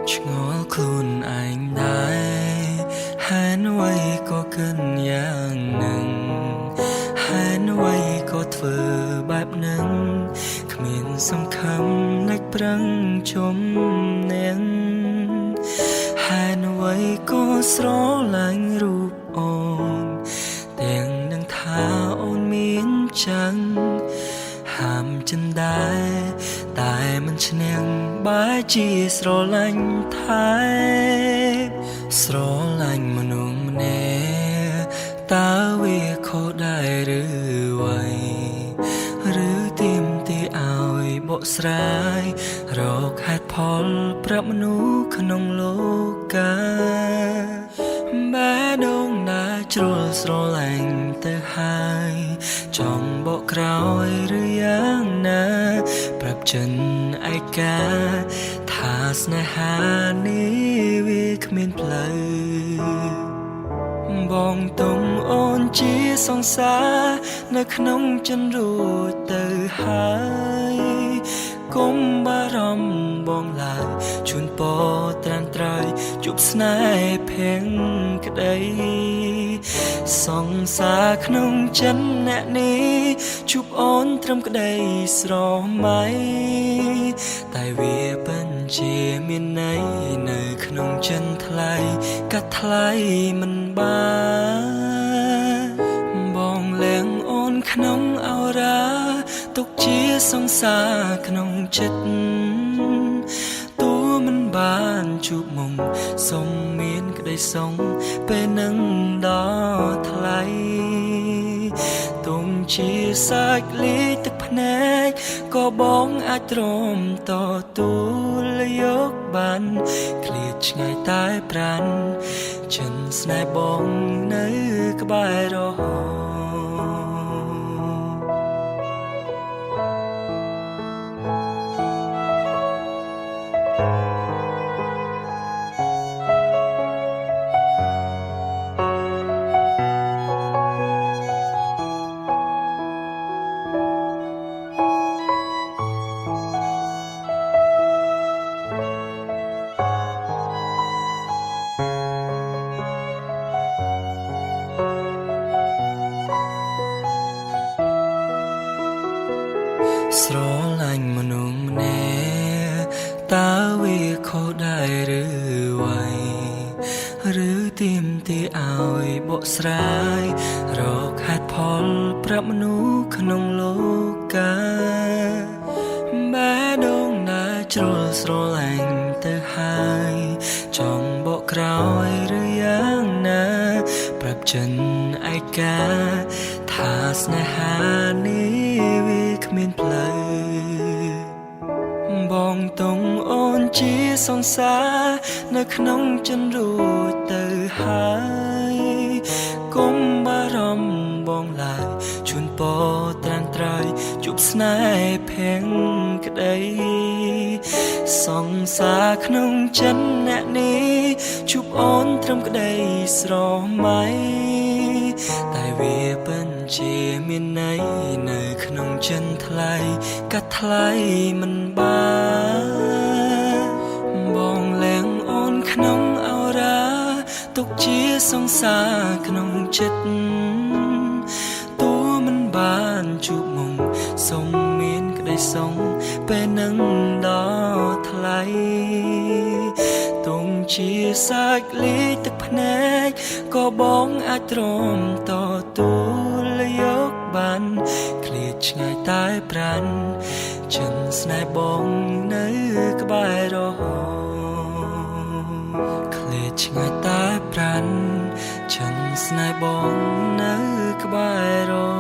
ឆ្ងល់ខ្លួនឯងដែរហេតុអ្វីក៏គិនយ៉ាងនឹងហេតុអ្វីក៏ធ្វើបែបនឹងគ្មានសង្ឃឹមដាច់ប្រឹងជុំនាងហេតុអ្វីក៏ស្រឡាញ់រូបអូនទាំងនឹងថាអូនមានចឹងហាមចិនដែរតែមិនឈ្នះបែរជាស្រឡាញ់ថែស្រឡាញ់មនុស្សម្នាក់តើវាខុសដែរឬអ្វីឬទៀមទីឲ្យបកស្រាយរកហេតុផលប្រាប់មនុស្សក្នុងលោកាបែដងណាជ្រុលស្រឡាញ់ទៅហើយចង់បកក្រោយឬយ៉ាងណាប្រាប់ចិនឯកាថាស្នេហានេះវាគ្មានផ្លូវបងទុំអូនជាសង្សារនៅក្នុងចិនរួចទៅហើយគុំបារម្ភបងឡើយជូនពរត្រានត្រៃជួបស្នេហ៍ភៀងក្តីសង្សារក្នុងចិនអ្នកនេះជួបអូនត្រឹមក្តីស្រមៃតែវាពិនជាមានន័យនៅក្នុងចិនថ្លៃកាត់ថ្លៃមិនបានបងលៀងអូនក្នុងអរ៉ាទុកជាសង្សារក្នុងចិត្តតួមិនបានជួបមុំសុំមានក្តីសងពេលនឹងដល់ថ្លៃទុំជាសាច់លាយទឹកភ្នែកក៏បងអាចទ្រាំតទួលយកបានឃ្លាតឆ្ងាយតែប្រានចិនស្នេហ៍បងនៅក្បែររហូតស្រឡាញ់មនុស្សម្នាក់តើវាខុសដែរឬអ្វីឬទៀមទីឲ្យបកស្រាយរកហេតុផលប្រាប់មនុស្សក្នុងលោកាបែដងណាជ្រុលស្រឡាញ់ទៅហើយចង់បកក្រោយឬយ៉ាងណាប្រាប់ចិនឯកាថាស្នេហានេះវាគ្មានផ្លូវបងទុំអូនជាសង្សារនៅក្នុងចិនរួចទៅហើយគុំបារម្ភបងឡើយជូនពរត្រានត្រៃជួបស្នេហ៍ភៀងក្តីសង្សារក្នុងចិនអ្នកនេះជួបអូនត្រឹមក្តីស្រមៃតែវាពិនជាមានន័យនៅក្នុងចិនថ្លៃកាត់ថ្លៃមិនបានបងលៀងអូនក្នុងអរ៉ាទុកជាសង្សារក្នុងចិត្តតួមិនបានជួបមុំសុំមានក្តីសងពេលនឹងដល់ថ្លៃទុំជាសាច់លាយទឹកភ្នែកក៏បងអាចទ្រាំតទួលយកបានឃ្លាតឆ្ងាយតែប្រានចិនស្នេហ៍បងនៅក្បែររហូតឃ្លាតឆ្ងាយតែប្រានចិនស្នេហ៍បងនៅក្បែររ